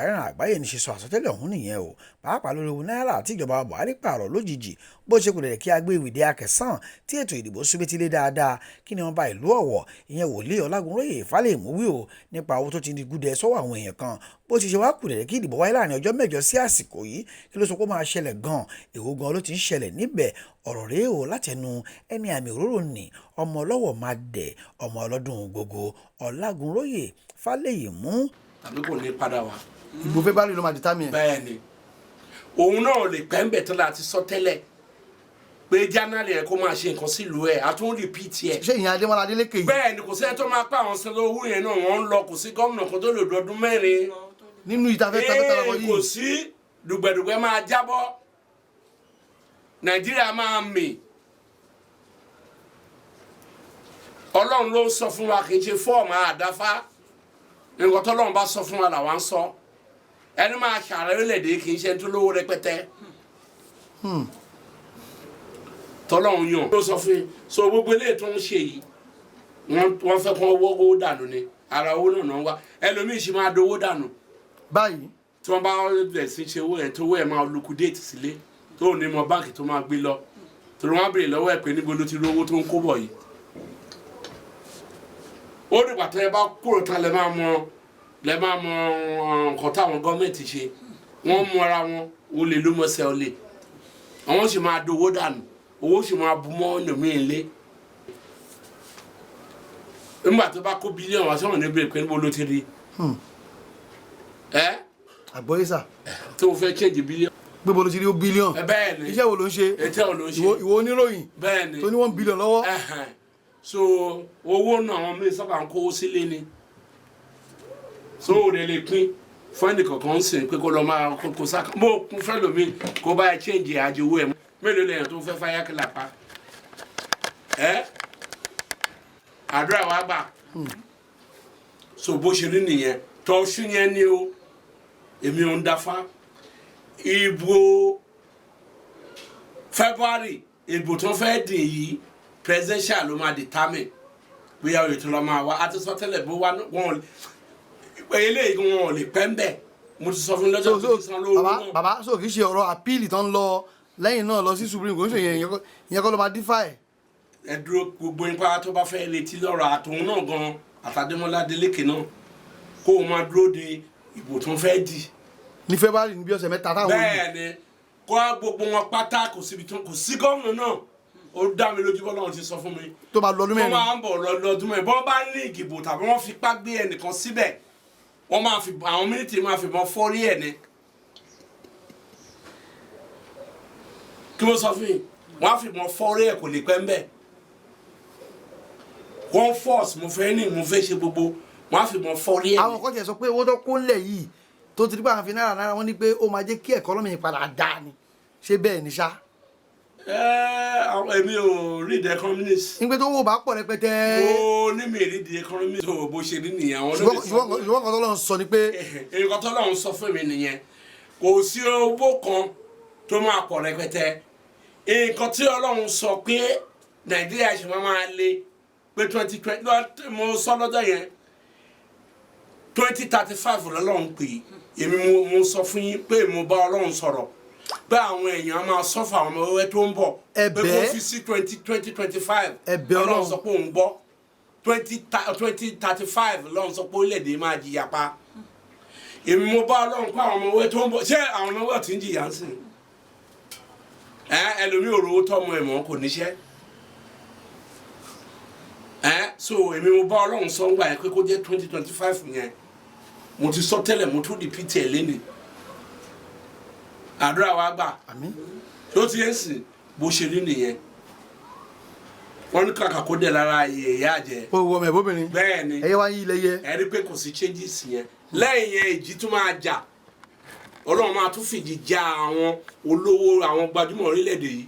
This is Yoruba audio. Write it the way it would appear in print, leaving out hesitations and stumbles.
Àríran Àgbáyé ní ṣe sọ àsọtẹ́lẹ̀ ọ̀hún nìyẹn o, pàápàá lórí owó náírà tí ìjọba Buhari pààrọ̀ lójijì, bó ṣe kù dẹ̀dẹ̀ kí a gbé ìwìdí akẹsàn tí ètò ìdìbò súbétílé dáadáa. Kí ni wọ́n bá ìlú Ọ̀wọ̀, ìyẹn Wòlíì Ọlágúnróyè Fálẹ́mú wí o nípa owó tó ti di gúdẹ sọ́wọ́ àwọn èèyàn kan, bó ti ṣe wá kù dẹ̀dẹ̀ kí ìdìbò wáyé láàrin ọjọ́ 8 sí àsìkò yìí? Kí ló sọ pé ó máa ṣẹlẹ̀ gan-an? Èwo gan ló ti ń ṣẹlẹ̀ níbẹ̀? Ọ̀rọ̀ rèé o látẹnu ẹni àmì òróró nì, ọmọ ọlọ́wọ̀ máa dẹ̀, ọmọ ọlọ́dún gbogbo, Ọlágúnróyè Fálẹ́mú. Tàbí kò ní padà wá. Ìbò February ló máa determine ẹ̀. Bẹ́ẹ̀ ni, òun náà lè pẹ́ ń bẹ̀ tán láti sọ tẹ́lẹ̀ pé January yẹn kó máa ṣe nǹkan sílùú ẹ̀, a tún repeat ẹ̀. Ṣé ìyẹn Adémọ́lá Adélékè yìí? Bẹ́ẹ̀ ni, kò sẹ́ni tó máa pa àwọn sẹ́lẹ̀ owó yẹn náà, wọ́n ń lọ. Kò sí gómìnà kan tó lè dọdún 4. Nínú ìta fẹ́ tafẹ́ tafẹ́ yìí. Kò sí. Dùgbẹ̀dùgbẹ̀ máa jábọ́, Nàìjíríà máa mì. Ọlọ́run ló ń sọ fún wa, kì í ṣe fọ́ọ̀mù àdáfá. Nǹkan tọ́lọ́run bá sọ fún wa làwa ń sọ. Ẹni máa ṣààrẹ orílẹ̀-èdè kì í ṣe ẹni tó lówó rẹpẹtẹ tọ́lọ́run yàn ló sọ fún yín. So gbogbo eléyìí tó ń ṣe yìí, wọ́n fẹ́ kó owó dànù ni. Ara owó náà wá, ẹlòmíì sì máa dowó dànù. Báyìí. Tí wọ́n bá bẹ̀rẹ̀ sí ṣe owó yẹn, tó owó yẹn máa liquidate sílé, tó ò ní mọ báǹkì tó máa gbé lọ, torí wọ́n á béèrè lọ́wọ́ ẹ̀ pé níbo ló ti rí owó tó ń kó bọ̀ yìí. Ó dìgbà tó yẹ bá kúrò tán lẹ máa mọ nǹkan táwọn gọ́ọ̀mẹ̀ntì ṣe. Wọ́n mú ara wọn, olè ló mọ̀ọ́sẹ̀ olè, àwọn sì máa dowó dànù, owó sì máa bu mọ́ ẹlòmíì lé. Nígbà tó bá kó bílíọ̀nù wá sọ̀rọ̀ níbi pé níbo ló ti rí ẹ. Àgbọ̀yé sà. Tó o fẹ́ change bílíọ̀nù. Gbé bolo ti rí ó bílíọ̀nù. Bẹ́ẹ̀ ni. Iṣẹ́ wo ló ń ṣe? Iṣẹ́ wo ló ń ṣe? Ìwọ oníròyìn Bẹ́ẹ̀ ni. tó ní 1 billion lọ́wọ́. Ẹhẹn. So owó náà, àwọn míín sábà ń kówó sílé ni, so o lè pín fún ẹnìkọ̀ọ̀kan ń sìn pé kó lọ máa kó sáà bó kún fẹ́ lómi kó bá ẹ change àjò owó ẹ. Mélòó lèèyàn tó fẹ́ fáyàkìlà pa ẹ? Àdúrà wa gbà. So bó ṣe rí nìyẹn. Tọ́sí yẹn ni o, èmi ò ń dáfá. Ìbò February, ìbò tó fẹ́ dì yìí, presidential ló máa determine bóyá Oyètọ́lá máa wá. A ti sọ tẹ́lẹ̀, bó wá wọn eléyìí, wọn ò lè pẹ́ ń bẹ̀. Mo ti sọ fún lọ́jọ́ tó ti san lówó náà. Bàbá, so kì í ṣe ọ̀rọ̀ appeal tó ń lọ lẹ́yìn náà lọ sí Supreme Court, ṣe ìyẹn kọ́ ló máa dífà ẹ̀? Ẹ dúró, gbogbo ipa tó bá fẹ́ retí lọ́rọ̀ àtòun náà gan, àtàdémọ́lá Adélékè náà, kó o máa dúró de ìbò tó fẹ́ dì. Ní February, ní bí ọ̀sẹ̀ 3 táwọn yìí. Bẹ́ẹ̀ ni, kó gbogbo wọn pátá, kò síbi tó kò sí gómìnà náà, ó dá mi lójú, bọ́lá wọn ti sọ fún mi. Tó máa lọ ọdún Wọ́n 4. máa ń bọ̀ lọ́dún 4. Bọ́n bá ní ìdìbò tàbí wọ́n fipá gbé ẹnìkan síbẹ̀, wọ́n máa fi àwọn mílítìrì máa fi mọ́ fọ́rí ẹ̀ ni. Kí wọ́n sọ fún yín, wọ́n á fi mọ́ fọ́rí ẹ̀, kò lè pẹ́ ń bẹ̀. Wọ́n force, mo fẹ́ ní mo fẹ́ ṣe gbogbo, wọ́n á fi mọ́ fọ́rí ẹ̀ ni. Àwọn kan tiẹ̀ sọ pé owó tó kó ńlẹ̀ yìí tó ti rí pé àwọn fi náírà náírà, wọ́n ní pé ó máa jẹ́ kí economy padà dáa ni. Ṣé bẹ́ẹ̀ ni ṣá? Èmi ò read economist. Ní pé tó wò bá pọ̀ rẹpẹtẹ. Mo ní mi read economist o, bó ṣe rí nìyẹn. Àwọn ló lè sọ. Ṣùgbọ́n kan tó lọ́n sọ ni pé. Nǹkan tó lọ́n sọ fún mi nìyẹn, kò sí owó kan tó máa pọ̀ rẹpẹtẹ. Nǹkan tí Ọlọ́run sọ pé Nàìjíríà ṣe máa le pé 2020, mo sọ lọ́jọ́ yẹn, 2035 lọ́lọ́run pè é. Èmi mo sọ fún yín pé mo bá Ọlọ́run sọ̀rọ̀ pé àwọn èèyàn máa sọ́fà, àwọn ọmọ wẹ́wẹ́ tó ń bọ̀, pé kó fi sí 2025. Ẹ̀bẹ̀ Ọlọ́run Ọlọ́run sọ pé òun gbọ́. 2035 lọ́run sọ pé orílẹ̀-èdè máa jìyà pa. Èmi mo bá Ọlọ́run pé àwọn ọmọ wẹ́wẹ́ tó ń bọ̀, ṣé àwọn ọmọ wẹ́wẹ́ tí ń jìyà ń sìn? Ẹ ẹlòmíì ò rówó tọ́mọ ẹ̀ mọ́, kò níṣẹ́ ẹ. So èmi mo bá Ọlọ́run sọ ń gbà yẹn pé kó jẹ́ 2025 yẹn. Mo ti sọ tẹ́lẹ̀, mo tún repeat ẹ̀ lẹ́nìí. Àdúrà wa gbà. Àmín. Tó ti ń sìn, bó ṣe rí nìyẹn. Wọ́n ní kàkà kó dẹ̀ lára ìyá àjẹ́. Ó wọ ọmọ ẹ̀bọ́bìnrin. Bẹ́ẹ̀ ni. Ẹ̀yẹ wá ń yí ilẹ̀ yẹ. Ẹ rí pé kò sí changes yẹn. Lẹ́yìn yẹn, ìjì tún máa jà. Ọlọ́run máa tún fìjì já àwọn olówó, àwọn gbajúmọ̀ orílẹ̀-èdè yìí.